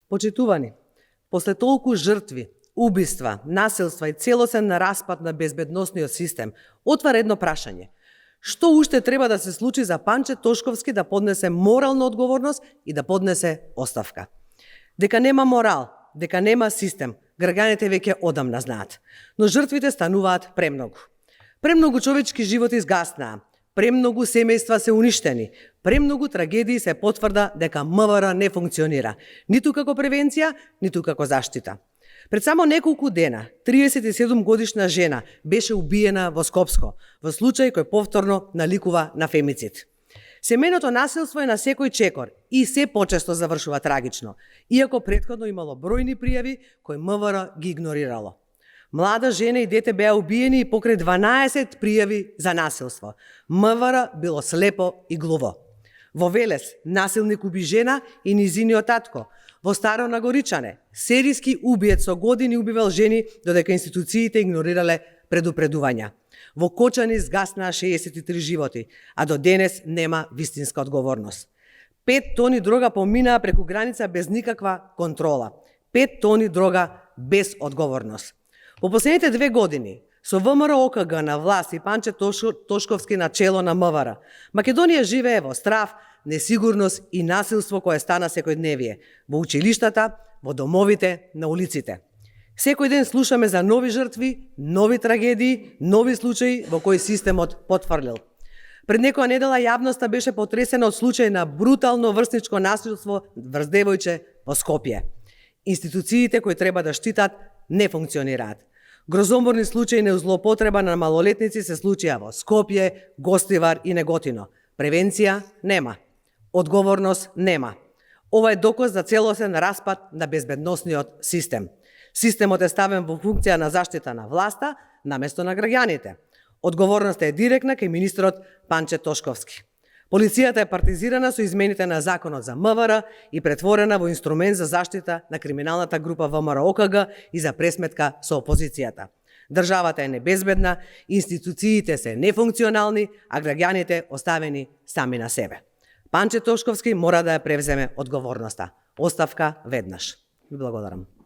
Почитувани, после толку жртви, убиства, насилства и целосен распад на безбедносниот систем, отвара едно прашање. Што уште треба да се случи за Панче Тошковски да поднесе морална одговорност и да поднесе оставка? Дека нема морал, дека нема систем, граѓаните веќе одамна знаат. Но жртвите стануваат премногу. Премногу човечки животи изгаснаа, премногу семејства се уништени, премногу трагедии се потврда дека МВР не функционира, ниту како превенција, ниту како заштита. Пред само неколку дена, 37 годишна жена беше убиена во Скопско, во случај кој повторно наликува на фемицид. Семејното насилство е на секој чекор и се почесто завршува трагично, иако претходно имало бројни пријави кои МВР ги игнорирало. Млада жена и дете беа убиени и покрај 12 пријави за насилство. МВР било слепо и глуво. Во Велес насилник уби жена и низиниот татко. Во Старо Нагоричане серијски убиец со години убивал жени додека институциите игнорирале предупредувања. Во Кочани згаснаа 63 животи, а до денес нема вистинска одговорност. 5 тони дрога поминаа преку граница без никаква контрола. 5 тони дрога без одговорност. По последните 2 години, со ВМРО ОКГ на власт и Панче Тошковски на чело на МВР, Македонија живее во страв, несигурност и насилство кое стана секојдневие, во училиштата, во домовите, на улиците. Секој ден слушаме за нови жртви, нови трагедии, нови случаи во кои системот потврлил. Пред некоја недела јавноста беше потресена од случај на брутално врсничко насилство врз девојче во Скопје. Институциите кои треба да штитат не функционираат. Грозоморни случаи на злоупотреба на малолетници се случија во Скопје, Гостивар и Неготино. Превенција нема. Одговорност нема. Ова е доказ за целосен распад на безбедносниот систем. Системот е ставен во функција на заштита на власта наместо на граѓаните. Одговорноста е директна кај министерот Панче Тошковски. Полицијата е партизирана со измените на законот за МВР и претворена во инструмент за заштита на криминалната група ВМРО ОКГ и за пресметка со опозицијата. Државата е небезбедна, институциите се нефункционални, а граѓаните оставени сами на себе. Панче Тошковски мора да ја превземе одговорноста. Оставка веднаш. Ви благодарам.